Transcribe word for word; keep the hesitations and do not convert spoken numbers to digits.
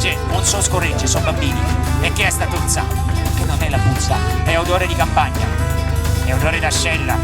Cioè, un so scorregge, so bambini. E che è sta puzza? Che non è la puzza, è odore di campagna. È odore d'ascella.